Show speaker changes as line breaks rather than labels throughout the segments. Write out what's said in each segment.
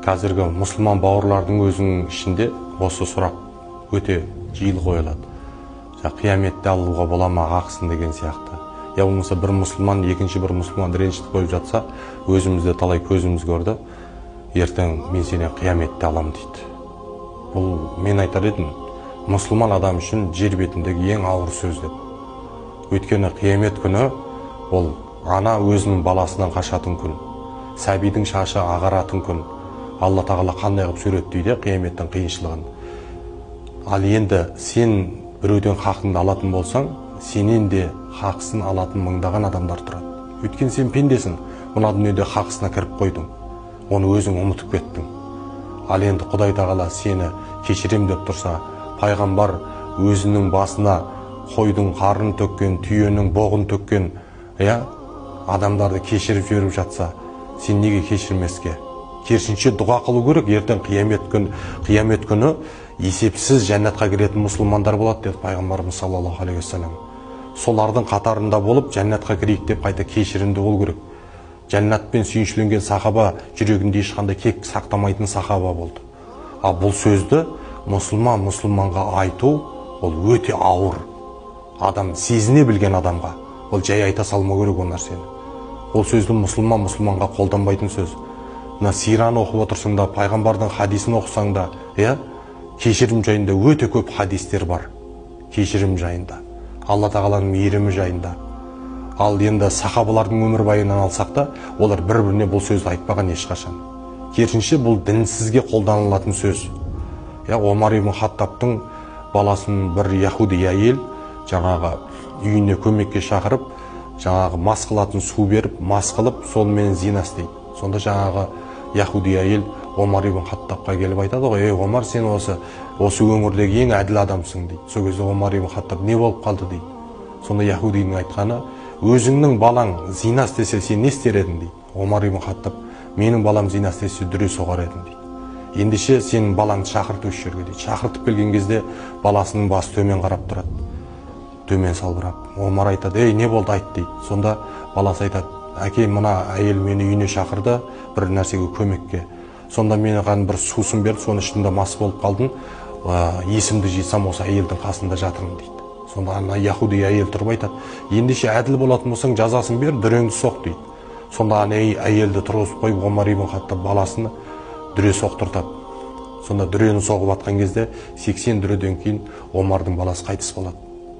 Қазіргі мұсылман бауырлардың өзінің ішінде осы сұрақ өте жиі қойылады. Қияметте алуға бола ма ақысын деген сияқты. Я болмаса бір мұсылман екінші бір мұсылманды ренжітіп қойып жатса, өзімізде талай көзіміз көрді, ертең мен сені қияметте алам дейді. Бұл мен айтар едім, мұсылман адам үшін жер бетіндегі ең ауыр сөз деп. Өйткені қиямет күні ол ана өзінің баласынан қашатын күн, сәбидің шашы ағаратын күн. Алла тағала қандай қылып суреттейді қияметтің қиыншылығын. Ал енді сен біреуден хақыңды алатын болсаң, сенен де хақысын алатын мыңдаған адамдар тұрады. Өйткені сен пендесің, мына дүниеде хақысына кіріп қойдың, оны өзің ұмытып кеттің. Ал енді Құдай тағала сені кешірем деп тұрса, пайғамбар өзінің басына қойдың қарын төккен, түйенің боғын төккен, адамдарды кешіріп жіберіп жатса, сен неге кешірмеске? Керісінше дұға қылу керек. Ертең қиямет күні есепсіз жәннатқа кіретін мұсылмандар болады деді пайғамбарымыз саллаллаху алейхи уассалам. Солардың қатарында болып жәннатқа кірейік деп қайта кешірімді болу керек. Жәннатпен сүйіншіленген сахаба жүрегінде ешқандай кек сақтамайтын сахаба болды. Ал бұл сөзді мұсылман мұсылманға айту ол өте ауыр. Адам сезіне білген адамға ол жай айта салмау керек ол нәрсені. Ол сөзді мұсылман мұсылманға қолданбайтын сөз. Мына сираны оқып отырсаң да, пайғамбардың хадисін оқысаң да, кешірім жайында өте көп хадистер бар. Кешірім жайында, Алла тағаланың мейірімі жайында. Ал енді сахабалардың өмірбаянын алсақ та, олар бір-біріне бұл сөзді айтпаған ешқашан. Керісінше бұл дінсізге қолданылатын сөз. Омар ибн Хаттабтың баласын бір яхуди әйел жаңағы үйіне көмекке шақырып, жаңағы мас қылатын су беріп, мас қылып, сонымен зина істейді. Сонда жаңағы яхуди әйел Омар ибн Хаттабқа келіп айтады ғой, ей Омар, сен осы өңірдегі ең әділ адамсың дейді. Сол кезде Омар ибн Хаттаб не болып қалды дейді. Сонда яхудидің айтқаны, өзіңнің балаң зина істесе сен не істер едің дейді. Омар ибн Хаттаб, менің балам зина істесе дүре соғар едім дейді. Ендеше сенің балаңды шақырт осы жерге дейді. Шақыртып келген кезде баласының басы төмен қарап тұрады, төмен салбырап. Омар айтады, ей не болды айт дейді. Сонда баласы айтады, әке, мына әйел мені үйіне шақырды бір нәрсеге көмекке. Сонда маған бір сусын берді, соның ішінде мас болып қалдым, есімді жисам осы әйелдің қасында жатырмын дейді. Сонда ана яхуди әйел тұрып айтады, ендеше әділ болатын болсаң жазасын бер, дүреңді соқ дейді. Сонда ана әйелді тұрғызып қойып, Омар ибн Хаттаб баласыны дүре соқтыртады. Сонда дүрені соғып атқан кезде 80 дүреден кейін Омардың баласы қайтыс болады,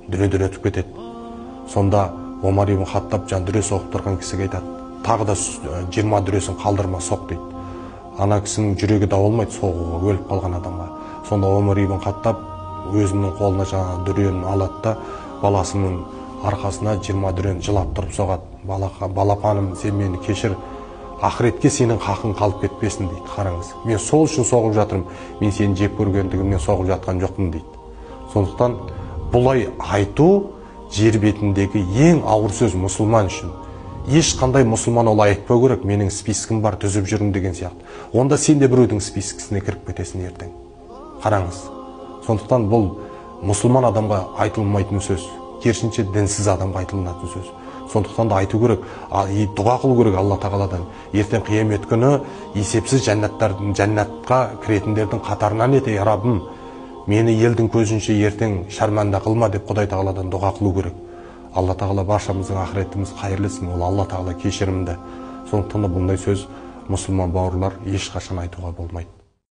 дүре өтіп кетеді. Сонда Омар ибн Хаттаб жан дүре соғып тұрған кісіге айтады, тағы да 20 дүресін қалдырма, соқ дейді. Ана кісінің жүрегі дауалмайды соғуға, өліп қалған адамға. Сонда Омар ибн Хаттаб өзінің қолына жаңа дүрені алады да, баласының арқасына 20 дүрені жылап тұрып соғады. Балапаным, сен мені кешір, ақыретке сенің хақың қалып кетпесін дейді. Қараңыз, мен сол үшін соғып жатырмын, мен сені жек көргендігімнен соғып жатқан жоқпын дейді. Сондықтан бұлай айту жер бетіндегі ең ауыр сөз мұсылман үшін. Ешқандай мұсылман олай айтпау керек, менің спискім бар, түзіп жүрмін деген сияқты. Онда сен де біреудің спискісіне кіріп кетесің ертең. Қараңыз. Сондықтан бұл мұсылман адамға айтылмайтын сөз, керісінше дінсіз адамға айтылатын сөз. Сондықтан да айту керек, дұға қылу керек Алла тағаладан. Ертең қиямет күні есепсіз жәннатқа кіретіндердің қатарынан ет, ей Раббым, мені елдің көзінше ертең шарманда қылма деп Құдай тағаладан дұға қылу керек. Алла тағала баршамыздың ақыретіміз қайырлы етсін, ол Алла тағала кешірімді. Сондықтан да бұндай сөз мұсылман бауырлар ешқашан айтуға болмайды.